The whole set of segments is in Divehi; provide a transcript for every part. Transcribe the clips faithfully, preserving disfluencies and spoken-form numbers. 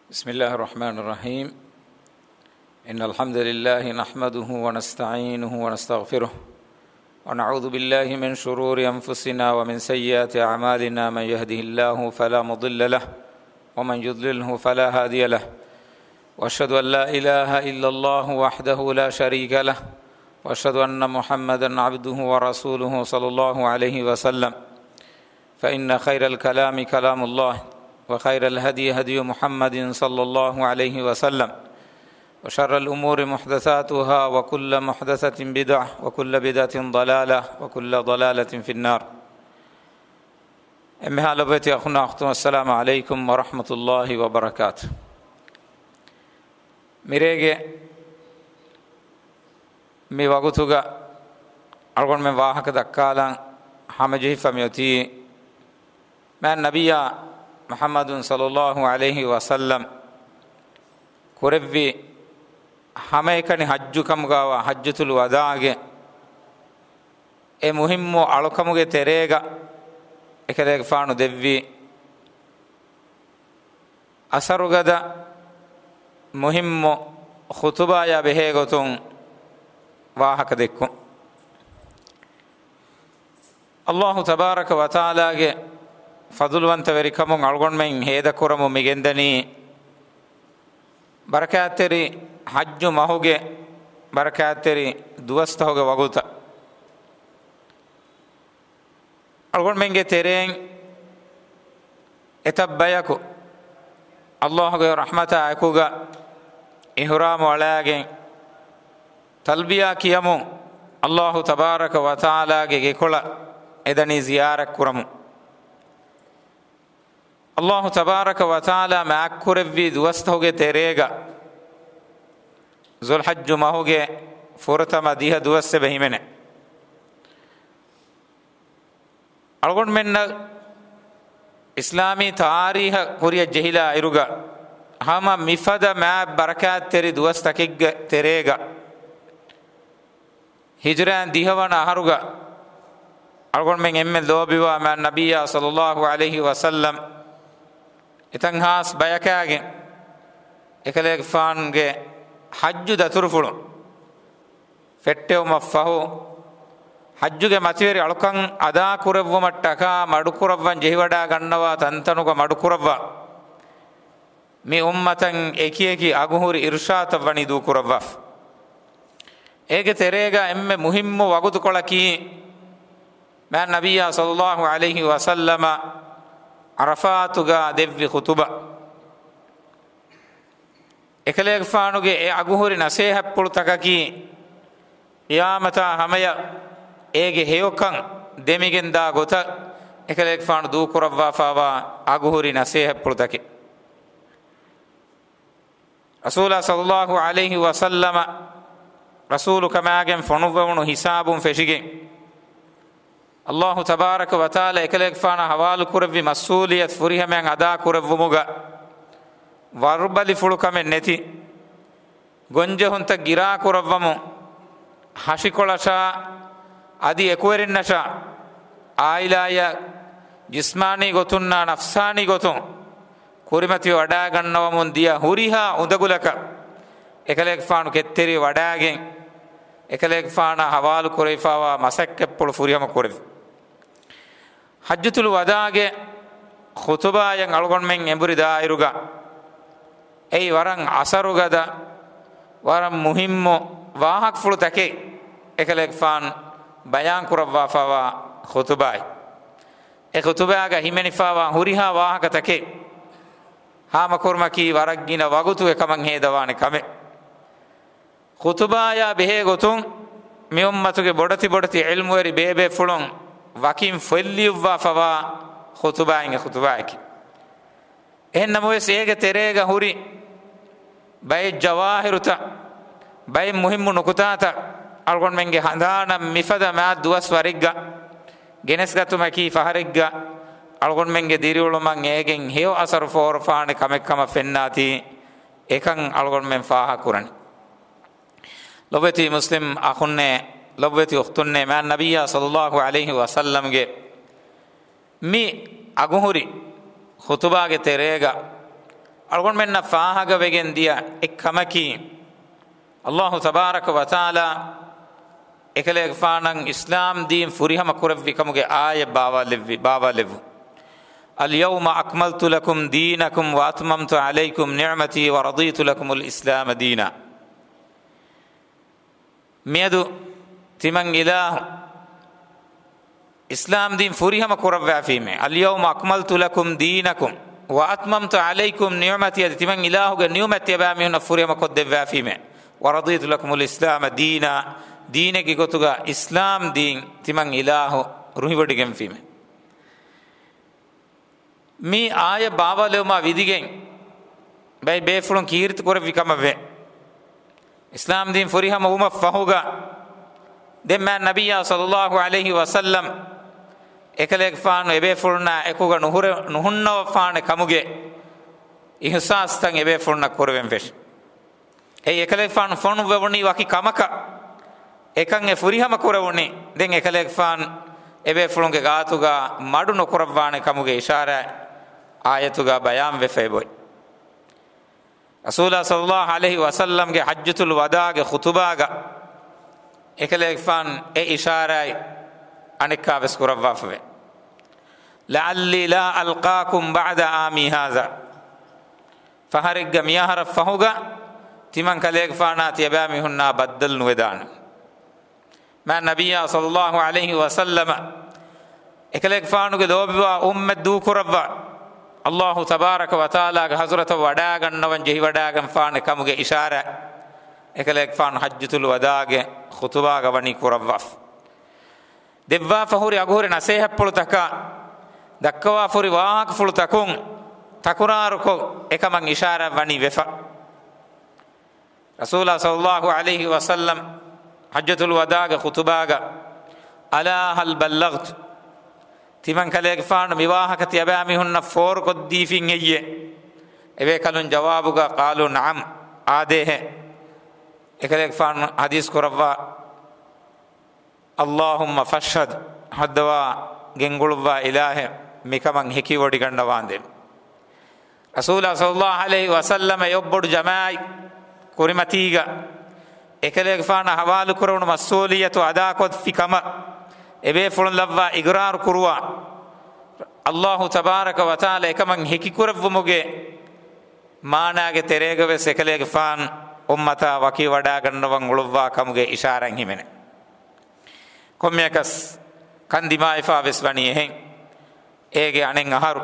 بسم الله الرحمن الرحيم. إن الحمد لله نحمده ونستعينه ونستغفره، ونعوذ بالله من شرور أنفسنا ومن سيئات أعمالنا. من يهده الله فلا مضل له، ومن يضلله فلا هادي له. وأشهد أن لا إله إلا الله وحده لا شريك له، وأشهد أن محمدا عبده ورسوله صلى الله عليه وسلم. فإن خير الكلام كلام الله، وخير الهدي هدي محمد صلى الله عليه وسلم، وشر الأمور محدثاتها، وكل محدثة بدعة، وكل بدعة ضلالة، وكل ضلالة في النار. އެންމެހާ ލޮބުވެތި އަޚުންނާ އުޚްތުން، އައްސަލާމު ޢަލައިކުމް ވަރަޙްމަތުﷲި ވަބަރަކާތު. މިރޭގެ މި ވަގުތުގަ އަޅުގަނޑުމެން ވާހަކަ ދައްކާލަން ހަމަޖެހިފަ މިއޮތީ، މާތް ނަބިއްޔާ މުޙައްމަދު ޞައްލައްލާހު ޢަލައިހި ވަސައްލަމް ކުރެއްވި ހަމައެކަނި ޙައްޖު ކަމުގައިވާ ޙައްޖަތުލް ވަދާޢުގެ އެ މުހިއްމު އަޅުކަމުގެ ތެރޭގަ އެކަލޭގެފާނު ދެއްވި އަސަރުގަދަ މުހިއްމު ޚުތުބާޔާ ބެހޭ ގޮތުން ވާހަކަ ދެއްކުން. ﷲ ތަބާރަކަ ވަތަޢާލާގެ ފަޟުލުވަންތަވެރިކަމުން އަޅުގަނޑުމެން ހޭދަކުރަމުން މިގެންދަނީ، ބަރަކާތްތެރި ޙައްޖު މަހުގެ ބަރަކާތްތެރި ދުވަސްތަހުގެ ވަގުތަށް. އަޅުގަނޑުމެންގެ ތެރެއިން އެތައް ބަޔަކު ﷲގެ ރަޙްމަތާ އެކުގަ އިޙްރާމު އަޅާގެން، ތަލްބިޔާ ކިޔަމުން ﷲ ތަބާރަކަ ވަތަޢާލާގެ ގެކޮޅަށް އެދަނީ ޒިޔާރަތް ކުރަމުން. ﷲ ތަބާރަކަ ވަތަޢާލާ މާތްކުރެއްވި ދުވަސްތަހުގެ ތެރޭގަ ޛުލްޙައްޖު މަހުގެ ފުރަތަމަ ދިހަ ދުވަސް އެބަ ހިމެނޭ. އަޅުގަނޑުމެންނަށް އިސްލާމީ ތާރީޚަށް ކުރިއަށް ޖެހިލާ އިރުގަ، ހަމަ މިފަދަ މާތް ބަރަކާތްތެރި ދުވަސްތަކެއްގެ ތެރޭގަ، ހިޖުރައިން ދިހަވަނަ އަހަރުގަ، އަޅުގަނޑުމެން އެންމެ ލޯބިވާ މާތް ނަބިއްޔާ ޞައްލައްލާހު ޢަލައިހި ވަސައްލަމް އެތައް ހާސް ބަޔަކާގެން އެކަލޭގެފާނުގެ ޙައްޖު ދަތުރުފުޅުން ފެއްޓެވުމަށްފަހު، ޙައްޖުގެ މަތިވެރި އަޅުކަން އަދާކުރެއްވުމަށްޓަކާ މަޑުކުރައްވަން ޖެހިވަޑާ ގަންނަވާ ތަންތަނުގަ މަޑުކުރައްވާ، މި އުއްމަތަށް އެކިއެކި އަގުހުރި އިރުޝާދުތައް ވަނީ ދޫކުރައްވާފަ. އޭގެ ތެރޭގަ އެންމެ މުހިއްމު ވަގުތުކޮޅަކީ، މާތް ނަބިއްޔާ ޞައްލައްލާހު ޢަލައިހި ވަސައްލަމަ ޢަރަފާތުގަ ދެއްވި ޚުތުބަ. އެކަލޭގެފާނުގެ އެ އަގުހުރި ނަސޭހަތްޕުޅުތަކަކީ، ޤިޔާމަތާ ހަމަޔަށް އޭގެ ހެޔޮކަން ދެމިގެންދާ ގޮތަށް އެކަލޭގެފާނު ދޫކުރައްވާފައިވާ އަގުހުރި ނަސޭހަތްޕުޅުތަކެއް. ރަސޫލާ ޞައްލައްލާހު ޢަލައިހި ވަސައްލަމަ ރަސޫލުކަމާގެން ފޮނުއްވެވުނު ހިސާބުން ފެށިގެން، ﷲ ތަބާރަކަ ވަތަޢާލާ އެކަލޭގެފާނާ ޙަވާލުކުރެއްވި މަސްއޫލިއްޔަތު ފުރިހަމައިން އަދާކުރެއްވުމުގަ ވަރުބަލިފުޅުކަމެއް ނެތި، ގޮންޖެހުންތައް ގިރާކުރައްވަމުން، ހަށިކޮޅަށާ އަދި އެކުވެރިންނަށާ ޢާއިލާއަށް ޖިސްމާނީ ގޮތުންނާ ނަފްސާނީ ގޮތުން ކުރިމަތިވެ ވަޑާގަންނަވަމުން ދިޔަ ހުރިހާ އުނދަގުލަކަށް އެކަލޭގެފާނު ކެތްތެރިވެ ވަޑާގެން، އެކަލޭގެފާނާ ޙަވާލު ކުރެވިފައިވާ މަސައްކަތްޕުޅު ފުރިހަމަ ކުރެވި. ޙައްޖަތުލް ވަދާޢުގެ ޚުތުބާއަށް އަޅުގަނޑުމެން އެނބުރި ދާއިރުގަ، އެއީ ވަރަށް އަސަރުގަދަ، ވަރަށް މުހިއްމު ވާހަކަފުޅުތަކެއް އެކަލޭގެފާނު ބަޔާން ކުރައްވާފައިވާ ޚުތުބާއެއް. އެ ޚުތުބާގަ ހިމެނިފައިވާ ހުރިހާ ވާހަކަތަކެއް ހާމަކުރުމަކީ ވަރަށް ގިނަ ވަގުތު އެކަމަށް ހޭދަވާނެ ކަމެއް. ޚުތުބާޔާ ބެހޭ ގޮތުން މި އުއްމަތުގެ ބޮޑެތި ބޮޑެތި ޢިލްމުވެރި ބޭބޭފުޅުން ވަކިން ފޮތް ލިޔުއްވާފައިވާ ޚުތުބާއިން އެ ޚުތުބާއަކީ. އެހެން ނަމަވެސް، އޭގެ ތެރޭގަ ހުރި ބައެއް ޖަވާހިރުތައް، ބައެއް މުހިއްމު ނުކުތާތައް އަޅުގަނޑުމެންގެ ހަނދާނަށް މިފަދަ މާތް ދުވަސް ވަރެއްގަ ގެނެސްގަތުމަކީ، ފަހަރެއްގަ އަޅުގަނޑުމެންގެ ދިރިއުޅުމަށް އޭގެން ހެޔޮ އަސަރު ފޯރުފާނެ ކަމެއް ކަމަށް ފެންނާތީ، އެކަން އަޅުގަނޑުމެން ފާހަގަކުރަނީ. ލޮބުވެތި މުސްލިމް އަޚުންނޭ، ލޮބުވެތި އުޚްތުންނޭ، މާތް ނަބިއްޔާ ޞައްލައްލާހު ޢަލައިހި ވަސައްލަމްގެ މި އަގުހުރި ޚުތުބާގެ ތެރޭގަ އަޅުގަނޑުމެންނަށް ފާހަގަވެގެން ދިޔަ އެއްކަމަކީ، އައްލާހު ތަބާރަކަ ވަތަޢާލާ އެކަލޭގެފާނަށް އިސްލާމް ދީން ފުރިހަމަ ކުރެއްވި ކަމުގެ އާޔަތް ބާވާލެއްވި، ބާވާލެއްވުން. اليوم أكملت لكم دينكم وأتممت عليكم نعمتي ورضيت لكم الإسلام دينا. މިއަދު ތިމަން އިލާހު އިސްލާމް ދީން ފުރިހަމަ ކުރައްވާފީމޭ. اليوم أكملت لكم دينكم وأتممت عليكم نعمتي، އަދި ތިމަން އިލާހުގެ ނިޢުމަތް ތިޔަބައިމީހުންނަށް ފުރިހަމަ ކޮށްދެއްވާފީމޭ. ورضيت لكم الإسلام دينا، ދީނެއްގެ ގޮތުގަ އިސްލާމް ދީން ތިމަން އިލާހު ރުހިވޮޑިގެންފީމޭ. މި އާޔަތް ބާވާލެވުމާ ވިދިގެން ބައެއް ބޭފުޅުން ކީރިތި ކުރެއްވި ކަމަށްވޭ. އިސްލާމް ދީން ފުރިހަމަ ވުމަށް ފަހުގަ ދެން މާތް ނަބިއްޔާ ޞައްލައްލާހު ޢަލައިހި ވަސައްލަމް އެކަލޭގެފާނު އެބޭފުޅުންނާ އެކުގަ ނުހުރެ، ނުހުންނަވާފާނެ ކަމުގެ އިޙްސާސްތައް އެބޭފުޅުންނަށް ކުރެވެން ފެށި. އެއީ އެކަލޭގެފާނު ފޮނުއްވެވުނީ ވަކި ކަމަކަށް، އެކަން އެ ފުރިހަމަ ކުރެވުނީ. ދެން އެކަލޭގެފާނު އެބޭފުޅުންގެ ގާތުގަ މަޑު ނުކުރައްވާނެ ކަމުގެ އިޝާރާތް އާޔަތުގަ ބަޔާންވެފައި އޮތް. ރަސޫލާ ޞައްލައްލާހު ޢަލައިހި ވަސައްލަމްގެ ޙައްޖަތުލް ވަދާގެ ޚުޠުބާގަ އެކަލޭގެފާނު އެ އިޝާރާތް އަނެއްކާވެސް ކުރައްވާފަވޭ. لعلي لا ألقاكم بعد عامي هذا. ފަހަރެއްގަ މިއަހަރަށް ފަހުގަ ތިމަން ކަލޭގެފާނާ ތިޔަބައިމީހުންނާ ބައްދަލު ނުވެދާނެ. މާތް ނަބިއްޔާ ޞައްލައްލާހު ޢަލައިހި ވަސައްލަމަ އެކަލޭގެފާނުގެ ލޯބިވާ އުއްމަތް ދޫކުރައްވާ، އައްލާހު ތަބާރަކަ ވަތަޢާލާގެ ޙަޟްރަތަށް ވަޑާގަންނަވަން ޖެހިވަޑާގެންފާނެ ކަމުގެ އިޝާރާތް އެކަލޭގެފާނު ޙައްޖަތުލް ވަދާގެ ޚުޠުބާގަ ވަނީ ކުރައްވާފަ. ދެއްވާފަ ހުރި އަގުހުރި ނަޞޭޙަތްޕުޅުތަކާ، ދައްކަވާފަ ހުރި ވާހަކަފުޅުތަކުން ތަކުރާރުކޮށް، އެކަމަށް އިޝާރާތް ވަނީ ވެފަ. ރަސޫލާ ޞައްލައްލާހު ޢަލައިހި ވަސައްލަމް ޙައްޖަތުލް ވަދާގެ ޚުޠުބާގަ، ألا هل بلغت؟ ތިމަން ކަލޭގެފާނު މި ވާހަކަ ތިޔަބައިމީހުންނަށް ފޯރުކޮށްދީފިން ހެއްޔޭ؟ އެބޭކަލުން ޖަވާބުގަ، قالوا نعم، އާދޭހޭ. އެކަލޭގެފާނު ޙަދީޘް ކުރައްވާ، اللهم فاشهد، ހައްދަވާ ގެންގުޅުއްވާ އިލާހެއް، މިކަމަށް ހެކިވޮޑިގަންނަވާނދޭ. ރަސޫލާ ޞައްލައްލާހު ޢަލައިހި ވަސައްލަމަ އެއޮއްބޮޑު ޖަމާޢަތް ކުރިމަތީގަ އެކަލޭގެފާނަށް ޙަވާލުކުރެވުނު މަސްއޫލިއްޔަތު އަދާކޮށްފި ކަމަށް އެބޭފުޅުން ލައްވާ އިޤްރާރު ކުރުވާ، އައްލާހު ތަބާރަކަ ވަތަޢާލާ އެކަމަށް ހެކިކުރެއްވުމުގެ މާނާގެ ތެރޭގަވެސް އެކަލޭގެފާނު އުއްމަތާ ވަކިވަޑާގަންނަވަން އުޅުއްވާ ކަމުގެ އިޝާރާތް ހިމެނޭ. ކޮންމެއަކަސް ކަން ދިމާވެފާވެސް ވަނީ އެހެން. އޭގެ އަނެއް އަހަރު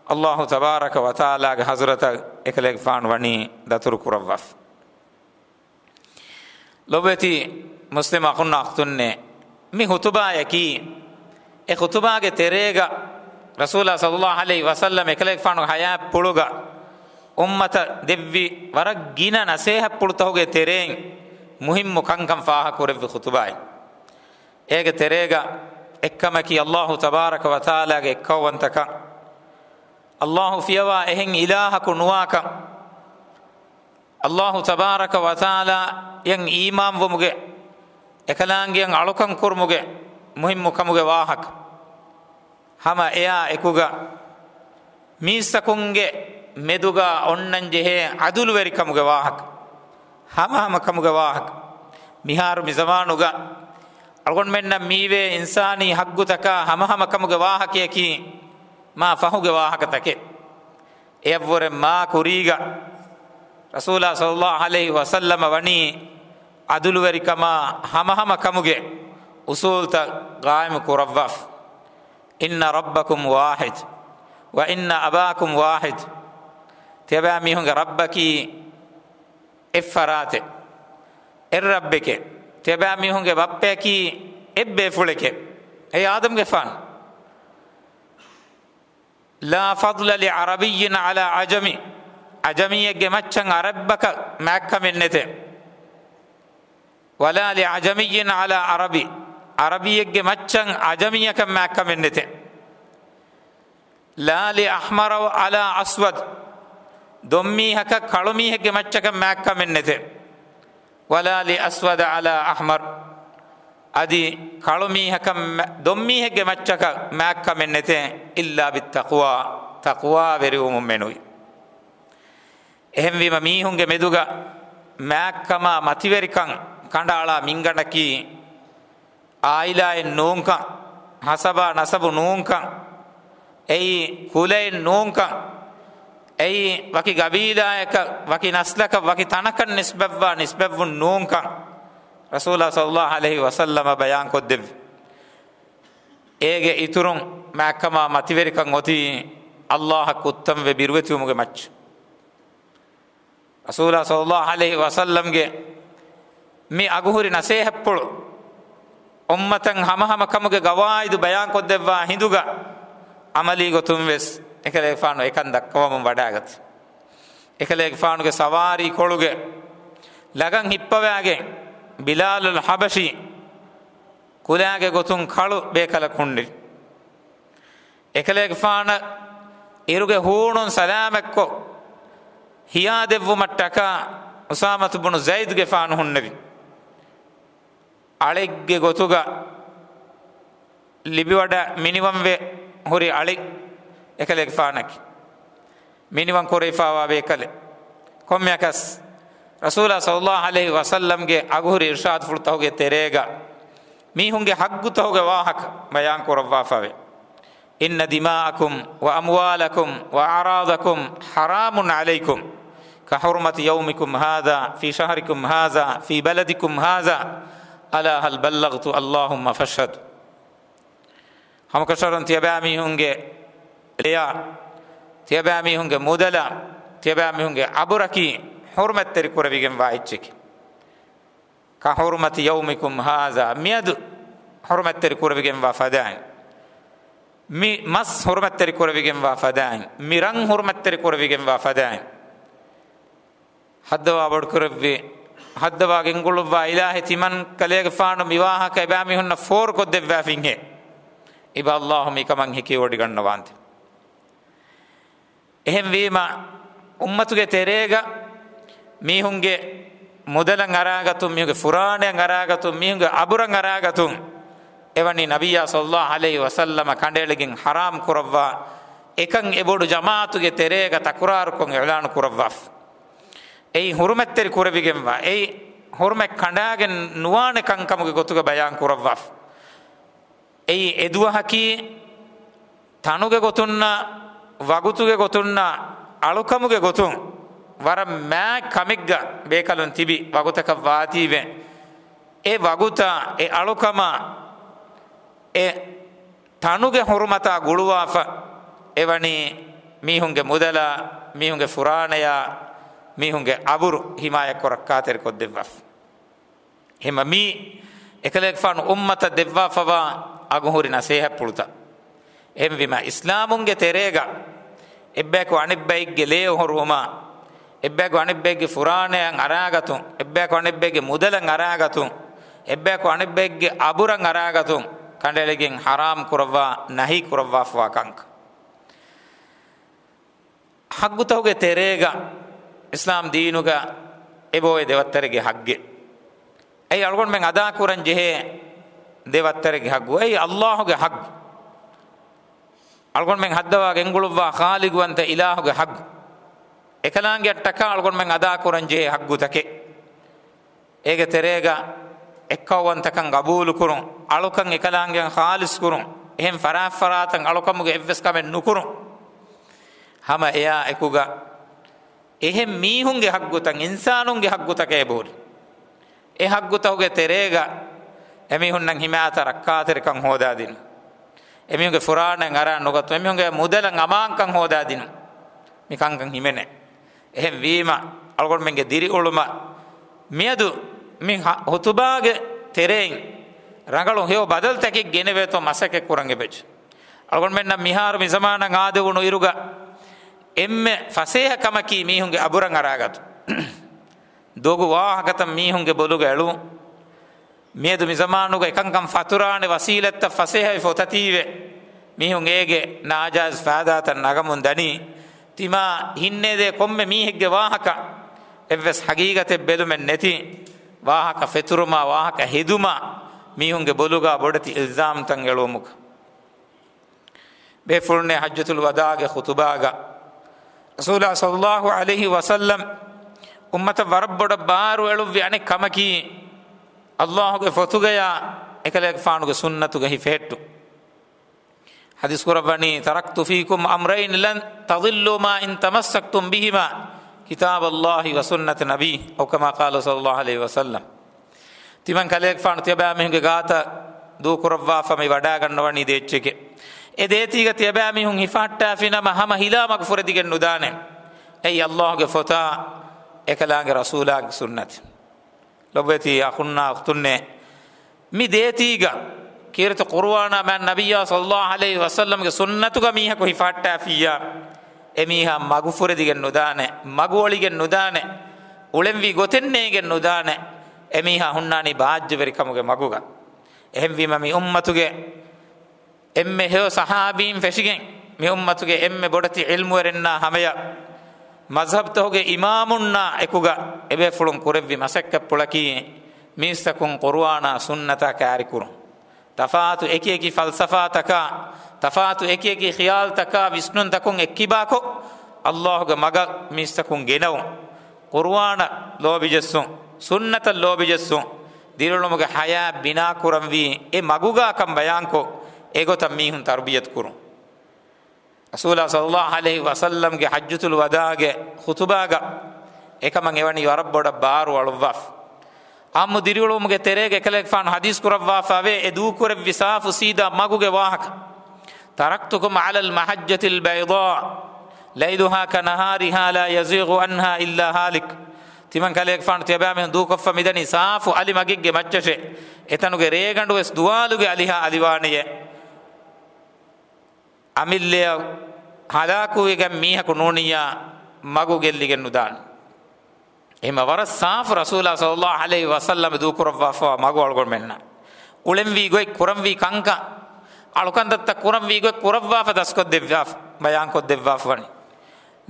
އައްލާހު ތަބާރަކަ ވަތަޢާލާގެ ޙަޟްރަތަށް އެކަލޭގެފާނު ވަނީ ދަތުރު ކުރައްވާފަ. ލޮބުވެތި މުސްލިމް އަޚުންނާ އުޚްތުންނޭ، މި ޚުޠުބާޔަކީ، އެ ޚުޠުބާގެ ތެރޭގަ ރަސޫލާ ޞައްލައްލާހު ޢަލައިހި ވަސައްލަމް އެކަލޭގެފާނުގެ ޙަޔާތްޕުޅުގަ އުއްމަތަށް ދެއްވި ވަރަށް ގިނަ ނަޞޭޙަތްޕުޅުތަކުގެ ތެރެއިން މުހިއްމު ކަންކަން ފާހަގަކުރެއްވި ޚުޠުބާއެއް. އޭގެ ތެރޭގަ އެއްކަމަކީ އައްލާހު ތަބާރަކަ ވަތަޢާލާގެ އެއްކައުވަންތަކަން. އައްލާހު ފިޔަވާ އެހެން އިލާހަކު ނުވާކަން. އައްލާހު ތަބާރަކަ ވަތަޢާލާއަށް އީމާންވުމުގެ، އެކަލާނގެއަށް އަޅުކަން ކުރުމުގެ މުހިއްމު ކަމުގެ ވާހަކަ. ހަމަ އެއާ އެކުގަ މީސްތަކުންގެ މެދުގަ އޮންނަން ޖެހޭ ޢަދުލުވެރިކަމުގެ ވާހަކަ، ހަމަހަމަ ކަމުގެ ވާހަކަ. މިހާރު މި ޒަމާނުގަ އަޅުގަނޑުމެންނަށް މީވޭ އިންސާނީ ޙައްޤުތަކާ ހަމަހަމަ ކަމުގެ ވާހަކަޔަކީ މާ ފަހުގެ ވާހަކަތަކެއް. އެއަށްވުރެ މާ ކުރީގަ ރަސޫލާ ޞައްލައްލާހު ޢަލައިހި ވަސައްލަމަ ވަނީ ޢަދުލުވެރިކަމާ ހަމަހަމަ ކަމުގެ އުޞޫލުތައް ޤާއިމު ކުރައްވާފަ. إن ربكم واحد وإن أباكم واحد. ތިޔަބައިމީހުންގެ ރައްބަކީ އެއްފަރާތެއް، އެއްރައްބެކޭ. ތިޔަބައިމީހުންގެ ބައްޕަޔަކީ އެއްބޭފުޅެކޭ. އެއީ އާދަމްގެފާނު. لا فضل لعربي على عجمي. ޢަޖަމީއެއްގެ މައްޗަށް ޢަރަބަކަށް މާތްކަމެއް ނެތޭ. ولا لعجمي على عربي. ޢަރަބީއެއްގެ މައްޗަށް ޢަޖަމީއަކަށް މާތްކަމެއް ނެތޭ. لا لأحمر على أسود. ދޮންމީހަކަށް ކަޅުމީހެއްގެ މައްޗަކަށް މާތްކަމެއް ނެތޭ. ولا لأسود على أحمر. އަދި ކަޅުމީހަކަށް މަ-، ދޮންމީހެއްގެ މައްޗަކަށް މާތްކަމެއް ނެތޭ. إلا بالتقوى، ތަޤްވާވެރިވުމުން މެނުވީ. އެހެންވީމަ، މީހުންގެ މެދުގަ މާތްކަމާ މަތިވެރިކަން ކަނޑައަޅާ މިންގަނޑަކީ، އާއިލާއެއް ނޫންކަން، ހަސަބާ ނަސަބު ނޫންކަން، އެއީ ކުލައެއް ނޫންކަން، އެއީ ވަކި ގަބީލާއަކަށް، ވަކި ނަސްލަކަށް، ވަކި ތަނަކަށް ނިސްބަތްވާ ނިސްބަތްވުން ނޫންކަން، ރަސޫލާ ޞައްލައްލާހު ޢަލައިހި ވަސައްލަމަ ބަޔާންކޮށްދެއްވި. އޭގެ އިތުރުން މާތްކަމާ މަތިވެރިކަން އޮތީ އައްލާހަށް ކުއްތަންވެ ބިރުވެތިވުމުގެ މައްޗަށް. ރަސޫލާ ޞައްލައްލާހު ޢަލައިހި ވަސައްލަމްގެ މި އަގުހުރި ނަސޭހަތްޕުޅު އުއްމަތަށް ހަމަހަމަކަމުގެ ގަވާއިދު ބަޔާންކޮށްދެއްވާ ހިނދުގަ ޢަމަލީ ގޮތުން ވެސް އެކަލޭގެފާނު އެކަން ދައްކަވަމުން ވަޑައިގަތީ. އެކަލޭގެފާނުގެ ސަވާރީ ކޮޅުގެ ލަގަން ހިއްޕަވާގެން ބިލާލުލް ޙަބަޝީ ކުލާގެ ގޮތުން ކަޅު ބޭކަލަކު ހުންނެވި. އެކަލޭގެފާނަށް އިރުގެ ހޫނުން ސަލާމަތްކޮށް، ހިޔާދެއްވުމަށްޓަކާ އުސާމަތު ބުނު ޒައިދުގެފާނު ހުންނެވި. އަޅެއްގެ ގޮތުގަ ލިބިވަޑަ މިނިވަންވެ ހުރި އަޅެއް އެކަލޭގެފާނަކީ. މިނިވަން ކުރެވިފާވާ ބޭކަލެއް. ކޮންމެއަކަސް، ރަސޫލާ ޞައްލައްލާހު ޢަލައިހި ވަސައްލަމްގެ އަގުހުރި އިރުޝާދުފުޅުތަކުގެ ތެރޭގަ މީހުންގެ ހައްގުތަކުގެ ވާހަކަ ބަޔާން ކުރައްވާފަވޭ. إن دماءكم وأموالكم وأعراضكم حرام عليكم كحرمة يومكم هذا في شهركم هذا في بلدكم هذا، ألا هل بلغت؟ اللهم فاشهد. ހަމަކަށަވަރުން ތިޔަބައިމީހުންގެ ލެޔާ، ތިޔަބައިމީހުންގެ މުދަލާ، ތިޔަބައިމީހުންގެ އަބުރަކީ ހުރުމަތްތެރި ކުރެވިގެންވާ އެއްޗެކޭ. كحرمة يومكم هذا، މިއަދު ހުރުމަތްތެރި ކުރެވިގެންވާ ފަދައިން، މި މަސް ހުރުމަތްތެރި ކުރެވިގެންވާ ފަދައިން، މި ރަން ހުރުމަތްތެރި ކުރެވިގެންވާ ފަދައިން، ހައްދަވާ ބޮޑުކުރެއްވި، ހައްދަވާ ގެންގުޅުއްވާ އިލާހި ތިމަން ކަލޭގެފާނު މި ވާހަކަ އެބައިމީހުންނަށް ފޯރުކޮށްދެއްވާފިންހޭ. އިބަ އައްލާހު މިކަމަށް ހެކިވޮޑިގަންނަވާންތެ. އެހެންވީމަ، އުއްމަތުގެ ތެރޭގަ މީހުންގެ މުދަލަށް އަރާގަތުން، މީހުންގެ ފުރާނަޔަށް އަރާގަތުން، މީހުންގެ އަބުރަށް އަރާގަތުން، އެވަނީ ނަބިއްޔާ ޞައްލައްލާހު ޢަލައިހި ވަސައްލަމަ ކަނޑައެޅިގެން ޙަރާމް ކުރައްވާ އެކަން އެބޮޑު ޖަމާޢަތުގެ ތެރޭގަ ތަކުރާރުކޮށް އިޢުލާނު ކުރައްވާފަ. އެއީ ހުރުމަތްތެރި ކުރެވިގެންވާ، އެއީ ހުރުމަތް ކަނޑާގެން ނުވާނެ ކަންކަމުގެ ގޮތުގަ ބަޔާން ކުރައްވާފަ. އެއީ އެދުވަހަކީ ތަނުގެ ގޮތުންނާ، ވަގުތުގެ ގޮތުންނާ، އަޅުކަމުގެ ގޮތުން ވަރަށް މާތް ކަމެއްގަ ބޭކަލުން ތިބި ވަގުތަކަށް ވާތީވެ، އެ ވަގުތާ، އެ އަޅުކަމާ، އެ ތަނުގެ ޙުރުމަތާ ގުޅުވާފަ، އެވަނީ މީހުންގެ މުދަލާ، މީހުންގެ ފުރާނަޔާ، މީހުންގެ އަބުރު ހިމާޔަތްކޮށް ރައްކާތެރިކޮށްދެއްވާފަ. އެހެންމަ މީ އެކަލޭގެފާނު އުއްމަތަށް ދެއްވާފަވާ އަގުހުރި ނަސޭހަތްޕުޅުތައް. އެހެންވީމަ، އިސްލާމުންގެ ތެރޭގަ އެއްބަޔަކު އަނެއްބައެއްގެ ލޭ އޮހޮރުވުމާ، އެއްބަޔަކު އަނެއްބައެއްގެ ފުރާނަޔަށް އަރާގަތުން، އެއްބަޔަކު އަނެއްބައެއްގެ މުދަލަށް އަރާގަތުން، އެއްބަޔަކު އަނެއްބައެއްގެ އަބުރަށް އަރާގަތުން ކަނޑައެޅިގެން ޙަރާމް ކުރައްވާ، ނަހީ ކުރައްވާފަވާ ކަންކަން. ޙައްގުތަކުގެ ތެރޭގަ އިސްލާމް ދީނުގަ އެބައޮތް ދެވައްތަރެއްގެ ޙައްގެއް. އެއީ އަޅުގަނޑުމެން އަދާކުރަން ޖެހޭ ދެވައްތަރެއްގެ ޙައްގު. އެއީ އައްލާހުގެ ޙައްގު. އަޅުގަނޑުމެން ހައްދަވާ ގެންގުޅުއްވާ ޚާލިޤުވަންތަ އިލާހުގެ ޙައްގު. އެކަލާނގެއަށްޓަކާ އަޅުގަނޑުމެން އަދާކުރަން ޖެހޭ ޙައްގުތަކެއް. އޭގެ ތެރޭގަ އެއްކައުވަންތަކަން ގަބޫލުކުރުން، އަޅުކަން އެކަލާނގެއަށް ޚާލިޞްކުރުން، އެހެން ފަރާތްފަރާތަށް އަޅުކަމުގެ އެއްވެސް ކަމެއް ނުކުރުން. ހަމަ އެއާ އެކުގަ އެހެން މީހުންގެ ޙައްގުތައް، އިންސާނުންގެ ޙައްގުތަކޭ ބޯރި. އެ ޙައްގުތަކުގެ ތެރޭގަ އެމީހުންނަށް ހިމާޔަތަށް ރައްކާތެރިކަން ހޯދާދިނުން. އެމީހުންގެ ފުރާނައަށް އަރާ ނުގަތުން، އެމީހުންގެ މުދަލަށް އަމާންކަން ހޯދާދިނުން. މި ކަންކަން ހިމެނޭ. އެހެން ވީމަ، އަޅުގަނޑުމެންގެ ދިރިއުޅުމަށް މިއަދު މި ހަ-، ޚުތުބާގެ ތެރެއިން ރަނގަޅު ހެޔޮ ބަދަލުތަކެއް ގެނެވޭތޯ މަސައްކަތް ކުރަން އެބަޖެ. އަޅުގަނޑުމެންނަށް މިހާރު މި ޒަމާނަށް އާދެވުނު އިރުގަ އެންމެ ފަސޭހަ ކަމަކީ މީހުންގެ އަބުރަށް އަރާގަތު. ދޮގު ވާހަކަތައް މީހުންގެ ބޮލުގަ އެޅުން. މިއަދު މި ޒަމާނުގަ އެކަންކަން ފަތުރާނެ ވަސީލަތްތައް ފަސޭހަވެފަ އޮތަތީވެ، މީހުން އޭގެ ނާޖާއިޒް ފައިދާތައް ނަގަމުން ދަނީ. ތިމާ ހިންނޭދޭ ކޮންމެ މީހެއްގެ ވާހަކަ އެއްވެސް ހަގީގަތެއް ބެލުމެއް ނެތި، ވާހަކަ ފެތުރުމާ، ވާހަކަ ހެދުމާ، މީހުންގެ ބޮލުގަ ބޮޑެތި އިލްޒާމްތައް އެޅުވުމުގަ. ބޭފުޅުންނޭ ޙައްޖަތުލް ވަދާގެ ޚުތުބާގަ ރަސޫލާ ޞައްލައްލާހު ޢަލައިހި ވަސައްލަމް އުއްމަތަށް ވަރަށް ބޮޑަށް ބާރު އެޅުއްވި އަނެއް ކަމަކީ، އައްލާހުގެ ފޮތުގަޔާ އެކަލޭގެފާނުގެ ސުންނަތުގަ ހިފެހެއްޓުން. ޙަދީޘް ކުރައްވަނީ، "تركت فيكم أمرين لن تضلوا ما إن تمسكتم بهما، كتاب الله وسنة نبيه"، أو كما قال صلى الله عليه وسلم. ތިމަން ކަލޭގެފާނު ތިޔަބައިމީހުންގެ ގާތަށް ދޫކުރައްވާފަ މި ވަޑާގަންނަވަނީ ދޭއްޗެކޭ. އެ ދޭތީގަ ތިޔަބައިމީހުން ހިފަހައްޓާފިނަމަ ހަމަ ހިލާ މަގު ފުރެދިގެން ނުދާނެ. އެއީ އައްލާހުގެ ފޮތާ އެކަލާނގެ ރަސޫލާގެ ސުންނަތެއް. ލޮބުވެތި އަޚުންނާ އުޚްތުންނޭ، މި ދޭތީގަ ކީރިތި ޤުރުއާނާ މާތް ނަބިއްޔާ ޞައްލައްލާހު ޢަލައިހި ވަސައްލަމްގެ ސުންނަތުގަ މީހަކު ހިފަހައްޓާފިއްޔާ، އެމީހާ މަގު ފުރެދިގެން ނުދާނެ، މަގު އޮޅިގެން ނުދާނެ، އުޅެންވީ ގޮތެއް ނޭނގެން ނުދާނެ، އެމީހާ ހުންނާނީ ބާއްޖަވެރިކަމުގެ މަގުގަ. އެހެންވީމަ މި އުއްމަތުގެ އެންމެ ހެޔޮ ޞަޙާބީން ފެށިގެން، މި އުއްމަތުގެ އެންމެ ބޮޑެތި ޢިލްމުވެރިންނާ ހަމަޔަށް، މަޒްހަބްތަކުގެ އިމާމުންނާ އެކުގަ އެބޭފުޅުން ކުރެއްވި މަސައްކަތްޕުޅަކީ، މީސްތަކުން ޤުރުއާނާ ސުންނަތާ ކައިރިކުރުން. ތަފާތު އެކި އެކި ފަލްސަފާތަކާ، ތަފާތު އެކި އެކި ޚިޔާލްތަކާ ވިސްނުންތަކުން އެއްކިބާކޮށް، އައްލާހުގެ މަގަށް މީސްތަކުން ގެނައުން. ޤުރުއާނަށް ލޯބިޖެއްސުން، ސުންނަތަށް ލޯބިޖެއްސުން، ދިރިއުޅުމުގެ ޙަޔާތް ބިނާކުރަންވީ އެ މަގުގާކަން ބަޔާންކޮށް، އެގޮތަށް މީހުން ތަރުބިޔަތު ކުރުން. ރަސޫލާ ޞައްލައްލާހު ޢަލައިހި ވަސައްލަމްގެ ޙައްޖަތުލް ވަދާޢުގެ ޚުޠުބާގަ އެކަމަށް އެވަނީ ވަރަށް ބޮޑަށް ބާރު އަޅުއްވާފަ. އާއްމު ދިރިއުޅުމުގެ ތެރޭގަ އެކަލޭގެފާނު ޙަދީޘް ކުރައްވާފައިވޭ، އެ ދޫކުރެއްވި ސާފު ސީދާ މަގުގެ ވާހަކަ. "تركتكم على المحجة البيضاء ليلها كنهارها لا يزيغ عنها إلا هالك." ތިމަން ކަލޭގެފާނު ތިޔަބައިމީހުން ދޫކޮށްފަ މިދަނީ ސާފު އަލި މަގެއްގެ މައްޗަށޭ. އެތަނުގެ ރޭގަނޑުވެސް ދުވާލުގެ އަލިހާ އަލިވާނެޔޭ. އަމިއްލަޔަށް ހަލާކުވެގެން މީހަކު ނޫނިއްޔާ މަގު ގެއްލިގެން ނުދާނެ. އެހެންމަ ވަރަށް ސާފު ރަސޫލާ ޞައްލައްލާހު ޢަލައިހި ވަސައްލަމަ ދޫކުރައްވާފަވާ މަގު އަޅުގަނޑުމެންނަށް. އުޅެންވީ ގޮތް، ކުރަންވީ ކަންކަން، އަޅުކަންތައްތައް ކުރަންވީ ގޮތް ކުރައްވާފަ ދަސްކޮށްދެއްވާފަ، ބަޔާންކޮށްދެއްވާފަ ވަނީ.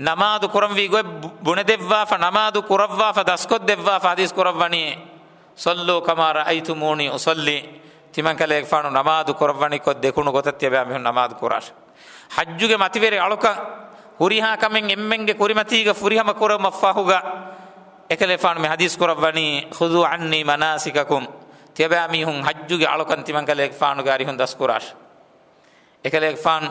ނަމާދު ކުރަންވީ ގޮތް ބު-، ބުނެދެއްވާފަ، ނަމާދު ކުރައްވާފަ ދަސްކޮށްދެއްވާފަ ޙަދީޘް ކުރައްވަނީ، "صلوا كما رأيتموني أصلي." ތިމަން ކަލޭގެފާނު ނަމާދު ކުރައްވަނިކޮށް ދެކުނު ގޮތަށް ތިޔަބައިމީހުން ނަމާދު ކުރާށެ. ޙައްޖުގެ މަތިވެރި އަޅުކަން، ހުރިހާ ކަމެއް އެންމެންގެ ކުރިމަތީގަ ފުރިހަމަ ކުރުމަށްފަހުގަ، އެކަލޭފާނު މި ޙަދީޘް ކުރައްވަނީ، "خذوا عني مناسككم." ތިޔަބައިމީހުން ޙައްޖުގެ އަޅުކަން ތިމަން ކަލޭގެފާނުގެ އަރިހުން ދަސްކުރާށެ. އެކަލޭގެފާނު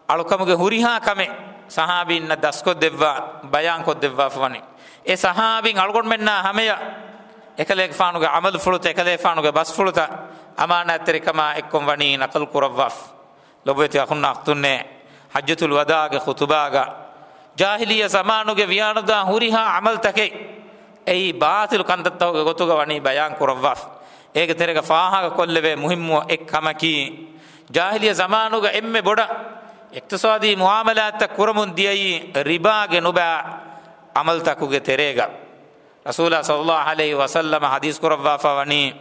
އަޅުކަމުގެ ހުރިހާ ކަމެއް ޞަޙާބީންނަށް ދަސްކޮށްދެއްވާ، ބަޔާންކޮށްދެއްވާފަ ވަނީ. އެ ޞަޙާބީން އަޅުގަނޑުމެންނާ ހަމަޔަށް އެކަލޭގެފާނުގެ ޢަމަލުފުޅުތައް، އެކަލޭގެފާނުގެ ބަސްފުޅުތައް އަމާނާތްތެރިކަމާ އެއްކޮށް ވަނީ ނަޤަލު ކުރައްވާފަ. ލޮބުވެތި އަޚުންނާ އުޚްތުންނޭ، ޙައްޖަތުލް ވަދާޢުގެ ޚުޠުބާގަ ޖާހިލިއްޔަ ޒަމާނުގެ ވިޔާނުދާ ހުރިހާ ޢަމަލުތަކެއް އެއީ ބާޠިލު ކަންތައްތަކުގެ ގޮތުގަ ވަނީ ބަޔާން ކުރައްވާފަ. އޭގެ ތެރޭގަ ފާހަގަކޮށްލެވޭ މުހިއްމު އެއް ކަމަކީ، ޖާހިލިއްޔަ ޒަމާނުގަ އެންމެ ބޮޑަށް އިޤްތިޞާދީ މުޢާމަލާތްތައް ކުރަމުން ދިޔައީ ރިބާގެ ނުބައި ޢަމަލުތަކުގެ ތެރޭގަ. ރަސޫލާ ޞައްލައްލާހު ޢަލައިހި ވަސައްލަމަ ޙަދީޘް ކުރައްވާފަ ވަނީ،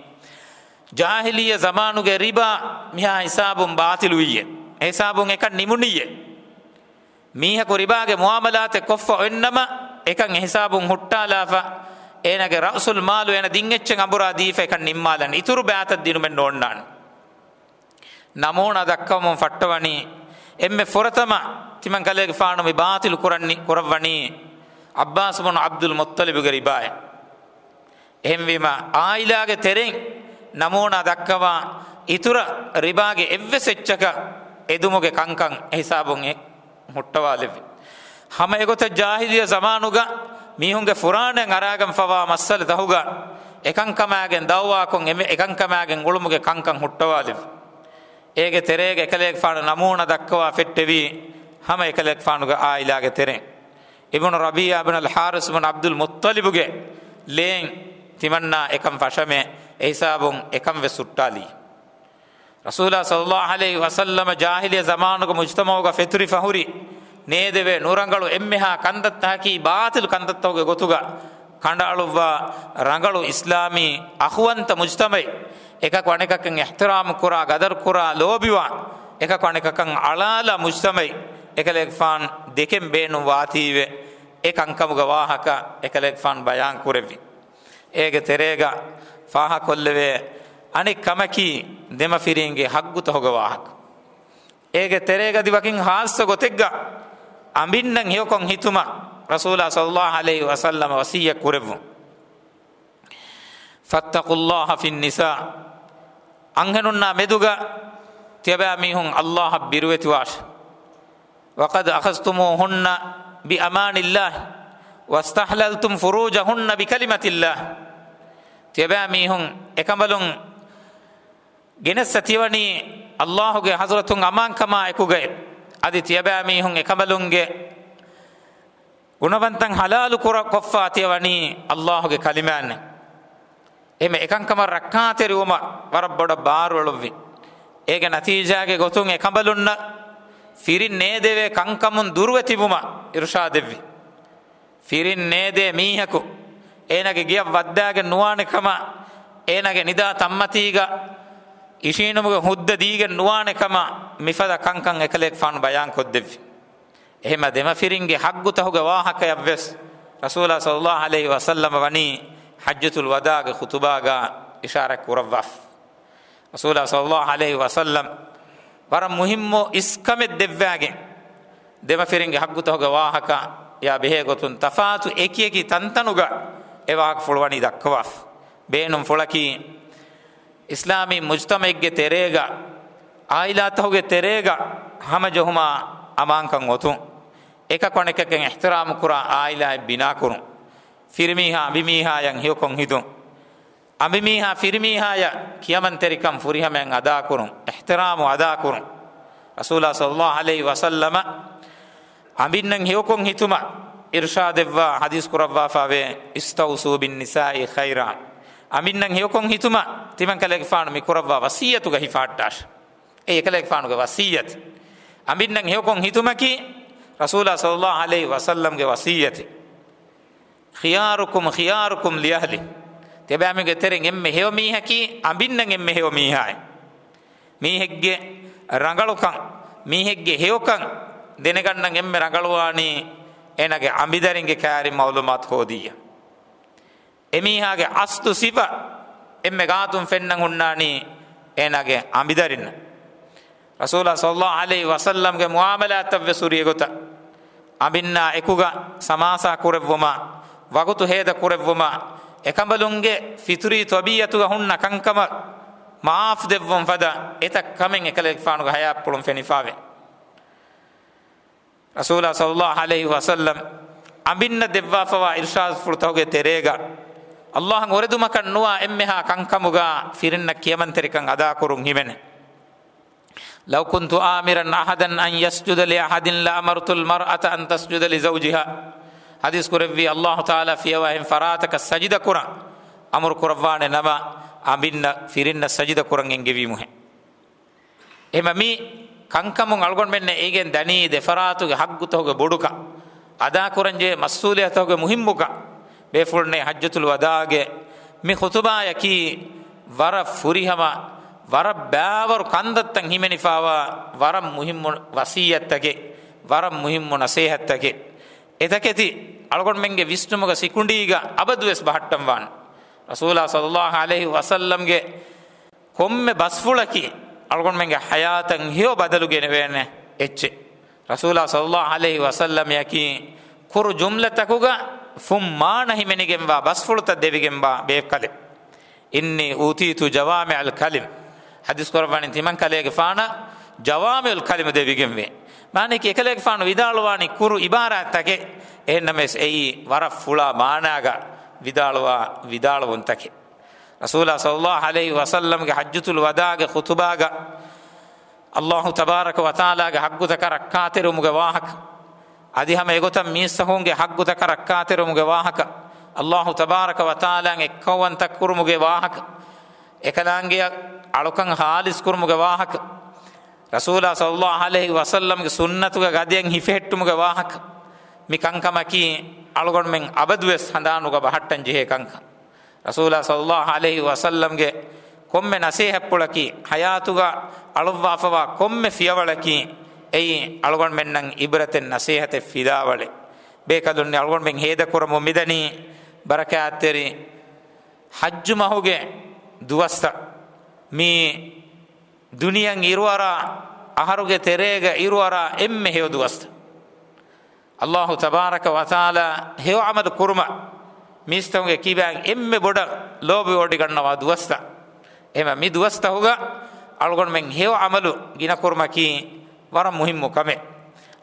ޖާހިލިއްޔަ ޒަމާނުގެ ރިބާ މިހާ ހިސާބުން ބާޠިލުވިއްޔޭ. އެ ހިސާބުން އެކަން ނިމުނިއްޔޭ. މީހަކު ރިބާގެ މުޢާމަލާތެއް ކޮށްފަ އޮތްނަމަ، އެކަން އެ ހިސާބުން ހުއްޓާލާފަ، އޭނާގެ ރައުސުލް މާލު އޭނަ ދިން އެއްޗެއް އަނބުރާ ދީފަ އެކަން ނިންމާލަން، އިތުރު ބައިތައް ދިނުމެއް ނޯންނާނެ. ނަމޫނާ ދައްކަވަމުން ފައްޓަވަނީ، އެންމެ ފުރަތަމަ ތިމަން ކަލޭގެފާނު މި ބާޠިލު ކުރަން-، ކުރައްވަނީ ޢައްބާސް ބުނު ޢަބްދުލް މުއްޠަލިބުގެ ރިބާއެއް. އެހެންވީމަ، ޢާއިލާގެ ތެރެއިން ނަމޫނާ ދައްކަވާ އިތުރަށް ރިބާގެ އެއްވެސް އެއްޗަކަށް އެދުމުގެ ކަންކަން އެ ހިސާބުން އެ ހުއްޓަވާލެއްވި. ހަމަ އެގޮތަށް ޖާހިލިއްޔަ ޒަމާނުގަ މީހުންގެ ފުރާނައަށް އަރާގަންފަވާ މައްސަލަތަކުގަ އެކަންކަމާގެން ދަޢުވާކޮށް، އެމެ-، އެކަންކަމާގެން އުޅުމުގެ ކަންކަން ހުއްޓަވާލެއްވި. އޭގެ ތެރޭގަ އެކަލޭގެފާނު ނަމޫނާ ދައްކަވާ ފެއްޓެވީ ހަމަ އެކަލޭގެފާނުގެ ޢާއިލާގެ ތެރެއިން. އިބްނު ރަބީޢާ އިބްނުލް ޙާރިޘް އިބްނު ޢަބްދުލް މުއްޠަލިބުގެ ލޭން ތިމަންނާ އެކަން ފަށަމޭ، އެހިސާބުން އެކަން ވެސް ހުއްޓާލީ. ރަސޫލާ ޞައްލައްލާހު ޢަލައިހި ވަސައްލަމަ ޖާހިލިއްޔަ ޒަމާނުގެ މުޖްތަމަޢުގަ ފެތުރިފަ ހުރި ނޭދެވޭ ނުރަނގަޅު އެންމެހާ ކަންތައްތަކަކީ ބާޠިލު ކަންތައްތަކުގެ ގޮތުގަ ކަނޑައަޅުއްވާ ރަނގަޅު އިސްލާމީ އަޚުވަންތަ މުޖްތަމަޢެއް. އެކަކު އަނެކަކަށް އިޙްތިރާމް ކުރާ، ގަދަރު ކުރާ، ލޯބިވާ، އެކަކު އަނެކަކަށް އަޅާލާ މުޖްތަމަޢެއް އެކަލޭގެފާނު ދެކެން ބޭނުން ވާތީވެ، އެ ކަންކަމުގެ ވާހަކަ އެކަލޭގެފާނު ބަޔާން ކުރެއްވި. އޭގެ ތެރޭގަ ފާހަކޮށްލެވޭ އަނެއް ކަމަކީ ދެމަފިރިންގެ ހައްގުތަކުގެ ވާހަކަ. އޭގެ ތެރޭގަ އަދި ވަކިން ޚާއްޞަ ގޮތެއްގަ އަނބިންނަށް ހެޔޮކޮށް ހިތުމަށް ރަސޫލާ ޞައްލައްލާހު ޢަލައިހި ވަސައްލަމަ ވަޞިއްޔަތް ކުރެއްވުން. فاتقوا الله في النساء. އަންހެނުންނާ މެދުގަ ތިޔަބައިމީހުން ﷲ އަށް ބިރުވެތިވާށި. وقد أخذتموهن بأمان الله واستحللتم فروجهن بكلمة الله. ތިޔަބައިމީހުން އެކަނބަލުން ގެނެއްސަ ތިޔަވަނީ ﷲގެ ޙަޟްރަތުން އަމާންކަމާ އެކުގައި. އަދި ތިޔަބައިމީހުން އެކަނބަލުންގެ ގުނަވަންތައް ޙަލާލު ކުރ-، ކޮށްފާ ތިޔަވަނީ ﷲގެ ކަލިމާންނެއް. އެހެން އެކަންކަމަށް ރައްކާތެރިވުމަށް ވަރަށް ބޮޑަށް ބާރުއެޅުއްވި. އޭގެ ނަތީޖާގެ ގޮތުން އެކަނބަލުންނަށް ފިރިން ނޭދެވޭ ކަންކަމުން ދުރުވެ ތިބުމަށް އިރުޝާދެއްވި. ފިރިން ނޭދޭ މީހަކު އޭނާގެ ގެއަށް ވައްދާގެން ނުވާނެ ކަމަށް، އޭނާގެ ނިދާ ތަންމަތީގަ އިށީނުމުގެ ހުއްދަ ދީގެން ނުވާނެ ކަމަށް މިފަދަ ކަންކަން އެކަލޭގެފާނު ބަޔާންކޮށްދެއްވި. އެހެމަ ދެމަފިރިންގެ ޙައްގުތަހުގެ ވާހަކަޔަށްވެސް ރަސޫލާ ޞައްލައްލާހު ޢަލައިހި ވަސައްލަމަ ވަނީ ޙައްޖަތުލް ވަދާގެ ޚުޠުބާގަ އިޝާރާތް ކުރައްވާފަ. ރަސޫލާ ޞައްލައްލާހު ޢަލައިހި ވަސައްލަމް ވަރަށް މުހިއްމު އިސްކަމެއް ދެއްވާގެން، ދެމަފިރިންގެ ޙައްގުތަހުގެ ވާހަކަޔާ ބެހޭ ގޮތުން ތަފާތު އެކިއެކި ތަންތަނުގަ އެ ވާހަކަފުޅު ވަނީ ދައްކަވާފަ. ބޭނުންފުޅަކީ، އިސްލާމީ މުޖްތަމަޢެއްގެ ތެރޭގަ، ޢާއިލާތަކުގެ ތެރޭގަ ހަމަޖެހުމާ އަމާންކަން އޮތުން، އެކަކު އަނެކަކަށް އިޙްތިރާމުކުރާ ޢާއިލާއެއް ބިނާކުރުން، ފިރިމީހާ އަނބިމީހާޔަށް ހެޔޮކޮށް ހިތުން، އަނބިމީހާ ފިރިމީހާޔަށް ކިޔަމަންތެރިކަން ފުރިހަމައިން އަދާކުރުން، އިޙްތިރާމު އަދާކުރުން. ރަސޫލާ ޞައްލައްލާހު ޢަލައިހި ވަސައްލަމަ އަނބިންނަށް ހެޔޮކޮށް ހިތުމަށް އިރުޝާދެއްވާ ޙަދީޘް ކުރައްވާފައިވޭ، "اسْتَوْصُوا بِالنِّسَاءِ خَيْرًا." އަނބިންނަށް ހެޔޮކޮށް ހިތުމަށް ތިމަން ކަލޭގެފާނު މި ކުރައްވާ ވަޞިއްޔަތުގަ ހިފަހައްޓާށި. އެ އެކަލޭގެފާނުގެ ވަޞިއްޔަތު. އަނބިންނަށް ހެޔޮކޮށް ހިތުމަކީ ރަސޫލާ ޞައްލައްލާހު ޢަލައިހި ވަސައްލަމްގެ ވަޞިއްޔަތެއް. "خِيَارُكُمْ خِيَارُكُمْ لِأَهْلِهِ." ތިޔަބައިމީހުންގެ ތެރެއިން އެންމެ ހެޔޮ މީހަކީ އަނބިންނަށް އެންމެ ހެޔޮ މީހާއެއް. މީހެއްގެ ރަނގަޅުކަން، މީހެއްގެ ހެޔޮކަން ދެނެގަންނަން އެންމެ ރަނގަޅުވާނީ އޭނާގެ އަނބިދަރިންގެ ކައިރިން މަޢުލޫމާތު ހޯދިއްޔާ. އެމީހާގެ އަސްލު ސިފަ އެންމެ ގާތުން ފެންނަން ހުންނާނީ އޭނާގެ އަނބިދަރިންނަށް. ރަސޫލާ ޞައްލައްލާހު ޢަލައިހި ވަސައްލަމްގެ މުޢާމަލާތަށްވެސް ހުރި އެގޮތަށް، އަނބިންނާ އެކުގަ ސަމާސާ ކުރެއްވުމާ، ވަގުތު ހޭދަ ކުރެއްވުމާ، އެކަނބަލުންގެ ފިޠުރީ ޠަބީޢަތުގަ ހުންނަ ކަންކަމަށް މަޢާފް ދެއްވުން ފަދަ އެތައް ކަމެއް އެކަލޭގެފާނުގެ ޙަޔާތްޕުޅުން ފެނިފާވޭ. ރަސޫލާ ޞައްލައްލާހު ޢަލައިހި ވަސައްލަމް އަނބިންނަށް ދެއްވާފަވާ އިރުޝާދުފުޅުތަކުގެ ތެރޭގަ، ﷲ އަށް އުރެދުމަކަށް ނުވާ އެންމެހާ ކަންކަމުގަ ފިރިންނަށް ކިޔަމަންތެރިކަން އަދާކުރުން ހިމެނޭ. "لَوْ كُنْتُ آمِرًا أَحَدًا أَنْ يَسْجُدَ لِأَحَدٍ لَأَمَرْتُ الْمَرْأَةَ أَنْ تَسْجُدَ لِزَوْجِهَا." ޙަދީޘް ކުރެއްވީ، ﷲ ތަޢާލާ ފިޔަވާ އެހެން ފަރާތަކަށް ސަޖިދަ ކުރަން އަމުރު ކުރައްވާނެ ނަމަ، އަނބިންނަށް ފިރިންނަށް ސަޖިދަ ކުރަން އެންގެވީމުހޭ. އެހެމަ މި ކަންކަމުން އަޅުގަނޑުމެންނަށް އެނގެން ދަނީ ދެފަރާތުގެ ޙައްގުތަކުގެ ބޮޑުކަން، އަދާކުރަންޖެހޭ މަސްއޫލިއްޔަތުތަކުގެ މުހިއްމުކަން. ބޭފުޅުންނޭ ޙައްޖަތުލް ވަދާގެ މި ޚުޠުބާޔަކީ ވަރަށް ފުރިހަމަ، ވަރަށް ބާވަރު ކަންތައްތައް ހިމެނިފާވާ ވަރަށް މުހިއްމު ވަޞިއްޔަތްތަކެއް، ވަރަށް މުހިއްމު ނަޞޭޙަތްތަކެއް. އެތަކެތި އަޅުގަނޑުމެންގެ ވިސްނުމުގަ ސިކުނޑީގަ އަބަދުވެސް ބަހައްޓަންވާނެ. ރަސޫލާ ޞައްލައްލާހު ޢަލައިހި ވަސައްލަމްގެ ކޮންމެ ބަސްފުޅަކީ އަޅުގަނޑުމެންގެ ޙަޔާތަށް ހެޔޮ ބަދަލު ގެނެވޭނެ އެއްޗެއް. ރަސޫލާ ޞައްލައްލާހު ޢަލައިހި ވަސައްލަމަކީ ކުރު ޖުމްލަތަކުގަ ފުން މާނަ ހިމެނިގެންވާ ބަސްފުޅުތައް ދެވިގެންވާ ބޭކަލެއް. "إِنِّي أُوتِيتُ جَوَامِعَ الْكَلِمِ." ޙަދީޘް ކުރައްވަނީ ތިމަން ކަލޭގެފާނަށް ޖަވާމިޢުލް ކަލިމު ދެވިގެންވޭ. މާނައަކީ އެކަލޭގެފާނު ވިދާޅުވާނީ ކުރު ޢިބާރާތްތަކެއް. އެހެންނަމަވެސް އެއީ ވަރަށް ފުޅާ މާނާގަ ވިދާޅުވާ ވިދާޅުވުންތަކެއް. ރަސޫލާ ޞައްލައްލާހު ޢަލައިހި ވަސައްލަމްގެ ޙައްޖަތުލް ވަދާގެ ޚުޠުބާގަ ﷲ ތަބާރަކަ ވަތަޢާލާގެ ޙައްޤުތަކަށް ރައްކާތެރިވުމުގެ ވާހަކަ، އަދި ހަމަ އެގޮތަށް މީސްތަކުންގެ ޙައްޤުތަކަށް ރައްކާތެރިވުމުގެ ވާހަކަ، ﷲ ތަބާރަކަ ވަތަޢާލާއަށް އެއްކައުވަންތައް ކުރުމުގެ ވާހަކަ، އެކަލާނގެއަށް އަޅުކަން ޚާލިޞް ކުރުމުގެ ވާހަކަ، ރަސޫލާ ޞައްލައްލާހު ޢަލައިހި ވަސައްލަމްގެ ސުންނަތުގެ ގަދައަށް ހިފެހެއްޓުމުގެ ވާހަކަ، މި ކަންކަމަކީ އަޅުގަނޑުމެން އަބަދުވެސް ހަނދާނުގަ ބަހައްޓަން ޖެހޭ ކަންކަން. ރަސޫލާ ޞައްލައްލާހު ޢަލައިހި ވަސައްލަމްގެ ކޮންމެ ނަޞޭޙަތްޕުޅަކީ ޙަޔާތުގަ އަޅުއްވާފަވާ ކޮންމެ ފިޔަވަޅަކީ އެއީ އަޅުގަނޑުމެންނަށް ޢިބްރަތެއް ނަޞޭޙަތެއް ފިލާވަޅެއް. ބޭކަލުންނޭ އަޅުގަނޑުމެން ހޭދަކުރަމުން މިދަނީ ބަރަކާތްތެރި ޙައްޖު މަހުގެ ދުވަސްތައް. މީ ދުނިޔެއަށް އިރުއަރާ، އަހަރުގެ ތެރޭގަ އިރުއަރާ އެންމެ ހެޔޮ ދުވަސްތައް. ﷲ ތަބާރަކަ ވަތަޢާލާ ހެޔޮ ޢަމަލު ކުރުމަށް މީސްތަކުންގެ ކިބައިން އެންމެ ބޮޑަށް ލޯބިވޮޑިގަންނަވާ ދުވަސްތައް. އެހެންވެ، މި ދުވަސްތަކުގަ އަޅުގަނޑުމެން ހެޔޮ ޢަމަލު ގިނަކުރުމަކީ ވަރަށް މުހިއްމު ކަމެއް.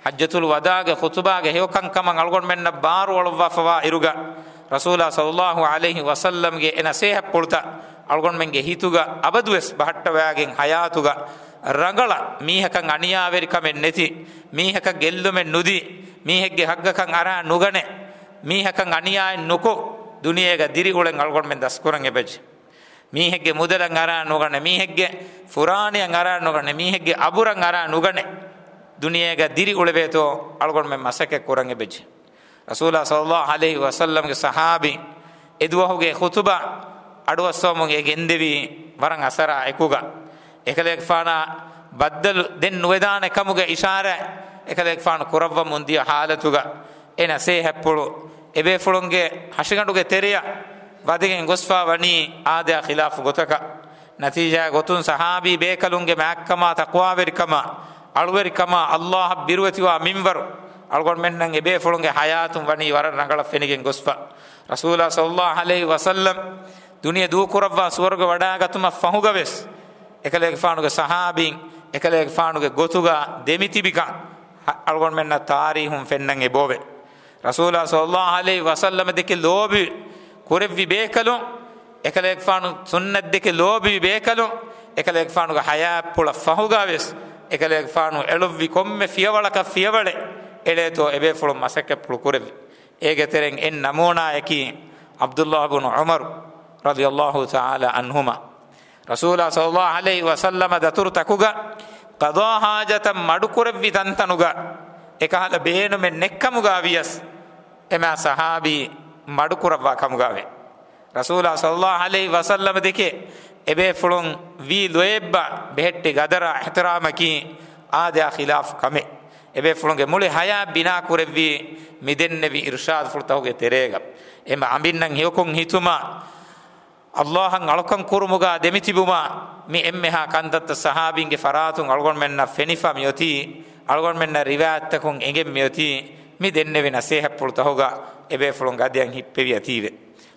ޙައްޖަތުލް ވަދާގެ ޚުޠުބާގެ ހެޔޮ ކަންކަމަށް އަޅުގަނޑުމެންނަށް ބާރުއަޅުއްވާފަވާ އިރުގަ، ރަސޫލާ ޞައްލައްލާހު ޢަލައިހި ވަސައްލަމްގެ އެ ނަސޭހަތްޕުޅުތައް އަޅުގަނޑުމެންގެ ހިތުގަ އަބަދުވެސް ބަހައްޓަވައިގެން ޙަޔާތުގަ ރަނގަޅަށް، މީހަކަށް އަނިޔާވެރިކަމެއް ނެތި، މީހަކަށް ގެއްލުމެއް ނުދީ، މީހެއްގެ ޙައްޤަކަށް އަރާ ނުގަނެ، މީހަކަށް އަނިޔާއެއް ނުކޮށް، ދުނިޔޭގަ ދިރިއުޅެން އަޅުގަނޑުމެން ދަސްކުރަން އެބަޖެ. މީހެއްގެ މުދަލަށް އަރާ ނުގަނެ، މީހެއްގެ ފުރާނައަށް އަރާ ނުގަނެ، މީހެއްގެ އަބުރަށް އަރާ ނުގަނެ، ދުނިޔޭގަ ދިރި އުޅެވޭތޯ އަޅުގަނޑުމެން މަސައްކަތް ކުރަން އެބަޖެ. ރަސޫލާ ޞައްލައްލާހު ޢަލައިހި ވަސައްލަމްގެ ޞަޙާބީ އެ ދުވަހުގެ ޚުޠުބާ އަޑުއައްސަވަމުން އެ ގެންދެވީ ވަރަށް އަސަރާ އެކުގަ. އެކަލޭގެފާނާ ބައްދަލު ދެން ނުވެދާނެ ކަމުގެ އިޝާރާތް އެކަލޭގެފާނު ކުރައްވަމުން ދިޔަ ޙާލަތުގަ، އެ ނަސޭހަތްޕުޅު އެބޭފުޅުންގެ ހަށިގަނޑުގެ ތެރެއަށް ވަދެގެން ގޮސްފާ ވަނީ އާދަޔާ ޚިލާފު ގޮތަކަށް. ނަތީޖާ ގޮތުން ޞަޙާބީ ބޭކަލުންގެ މާތްކަމާ، ތަޤްވާވެރިކަމާ، އަޅުވެރިކަމާ، ﷲ އަށް ބިރުވެތިވާ މިންވަރު އަޅުގަނޑުމެންނަށް އެބޭފުޅުންގެ ޙަޔާތުން ވަނީ ވަރަށް ރަނގަޅަށް ފެނިގެން ގޮސްފަ. ރަސޫލާ ޞައްލައްލާހު ޢަލައިހި ވަސައްލަމް ދުނިޔެ ދޫކުރައްވާ ސުވަރުގެ ވަޑައިގަތުމަށް ފަހުގަވެސް، އެކަލޭގެފާނުގެ ޞަޙާބީން އެކަލޭގެފާނުގެ ގޮތުގަ ދެމިތިބިކަން އަޅުގަނޑުމެންނަށް ތާރީހުން ފެންނަން އެބައޮވޭ. ރަސޫލާ ޞައްލައްލާހު ޢަލައިހި ވަސައްލަމަ ދެކެ ލޯބި ކުރެއްވި ބޭކަލުން، އެކަލޭގެފާނު ސުންނަތް ދެކެ ލޯބިވި ބޭކަލުން، އެކަލޭގެފާނުގެ ޙަޔާތްޕުޅަށް ފަހުގަވެސް، އެކަލޭގެފާނު އެޅުއްވި ކޮންމެ ފިޔަވަޅަކަށް ފިޔަވަޅެއް އެޅޭތޯ އެބޭފުޅުން މަސައްކަތްޕުޅު ކުރެއްވި. އޭގެ ތެރެއިން އެއް ނަމޫނާއަކީ ޢަބްދުﷲ ބުނު ޢުމަރު ރަޟިޔަﷲ ތަޢާލާ ޢަންހުމާ. ރަސޫލާ ޞައްލައްލާހު ޢަލައިހި ވަސައްލަމަ ދަތުރުތަކުގަ ޤަޟާ ޙާޖަތަށް މަޑުކުރެއްވި ތަންތަނުގަ އެކަހަލަ ބޭނުމެއް ނެއްކަމުގަ ވިޔަސް، އެމާ ޞަޙާބީ މަޑުކުރައްވާ ކަމުގަވޭ. ރަސޫލާ ޞައްލައްލާހު ޢަލައިހި ވަސައްލަމަ ދެކެ އެބޭފުޅުން ވީ ލޯތްބާ ބެހެއްޓި ގަދަރާ އިޙްތިރާމަކީ އާދަޔާ ޚިލާފު ކަމެއް. އެބޭފުޅުންގެ މުޅި ޙަޔާތް ބިނާ ކުރެއްވީ މި ދެންނެވި އިރުޝާދުފުޅުތަކުގެ ތެރޭގަ. އެމަ އަނބިންނަށް ހެޔޮކޮށް ހިތުމާ، ﷲ އަށް އަޅުކަން ކުރުމުގަ ދެމިތިބުމާ، މި އެންމެހާ ކަންތައްތައް ޞަޙާބީންގެ ފަރާތުން އަޅުގަނޑުމެންނަށް ފެނިފަ މިއޮތީ، އަޅުގަނޑުމެންނަށް ރިވާޔަތްތަކުން އެނގެން މިއޮތީ، މި ދެންނެވި ނަސޭހަތްޕުޅުތަކުގަ އެބޭފުޅުން ގަދައަށް ހިއްޕެވި އަތީވެ.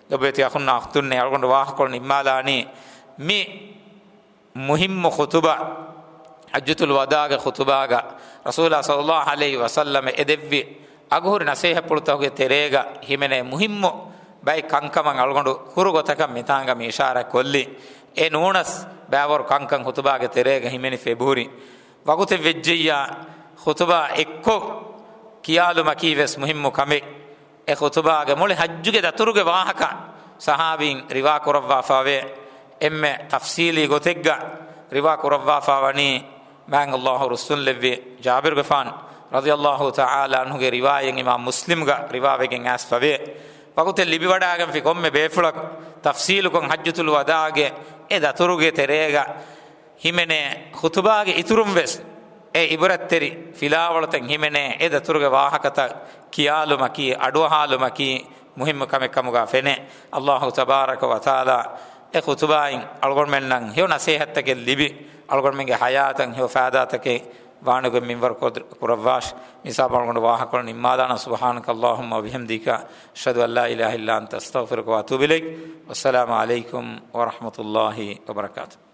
ލޮބުވެތި އަޚުންނާ އުޚްތުންނޭ، އަޅުގަނޑު ވާހަކަކޮޅު ނިންމާލާނީ މި މުހިއްމު ޚުޠުބާ، ޙައްޖަތުލް ވަދާގެ ޚުޠުބާގަ ރަސޫލާ ޞައްލައްލާހު ޢަލައިހި ވަސައްލަމަ އެދެއްވި އަގުހުރި ނަސޭހަތްޕުޅުތަކުގެ ތެރޭގަ ހިމެނޭ މުހިއްމު ބައެއް ކަންކަމަށް އަޅުގަނޑު ކުރު ގޮތަކަށް މިތާނގަ މި އިޝާރާތް ކޮށްލީ. އެ ނޫނަސް ބައިވަރު ކަންކަން ޚުޠުބާގެ ތެރޭގަ ހިމެނިފަ އެބަހުރި. ވަގުތެއް ވެއްޖެއްޔާ ޚުޠުބާ އެއްކޮށް ކިޔާލުމަކީ ވެސް މުހިއްމު ކަމެއް. އެ ޚުޠުބާގެ މުޅި ޙައްޖުގެ ދަތުރުގެ ވާހަކަ ޞަޙާބީން ރިވާ ކުރައްވާފަވޭ. އެންމެ ތަފްޞީލީ ގޮތެއްގަ ރިވާ ކުރައްވާފަ ވަނީ މާތް ﷲ ރުއްސުންލެއްވި ޖާބިރުގެފާނު ރަޟިޔަﷲ ތަޢާލާ ޢަންހުގެ ރިވާޔަތް އިމާމް މުސްލިމްގަ ރިވާވެގެން އައިސްފަވޭ. ވަގުތެއް ލިބިވަޑައިގެންފި ކޮންމެ ބޭފުޅަކު ތަފްޞީލުކޮށް ޙައްޖަތުލް ވަދާގެ އެ ދަތުރުގެ ތެރޭގަ ހިމެނޭ ޚުޠުބާގެ އިތުރުން ވެސް އެ ޢިބްރަތްތެރި ފިލާވަޅުތައް ހިމެނޭ އެ ދަތުރުގެ ވާހަކަތައް ކިޔާލުމަކީ، އަޑުއަހާލުމަކީ މުހިއްމު ކަމެއް ކަމުގަ ފެނޭ. ﷲ ތަބާރަކަ ވަތަޢާލާ އެ ޚުޠުބާއިން އަޅުގަނޑުމެންނަށް ހެޔޮ ނަސޭހަތްތަކެއް ލިބި، އަޅުގަނޑުމެންގެ ޙަޔާތަށް ހެޔޮ ފައިދާތަކެއް ވާނެގޮތް މިންވަރު ކުރަ-، ކުރައްވާށި. މިހިސާބުން އަޅުގަނޑު ވާހަކަކޮޅު ނިންމާލާނަން. سبحانك اللهم وبحمدك، أشهد أن لا إله إلا أنت، أستغفرك وأتوب إليك. والسلام عليكم ورحمة الله وبركاته.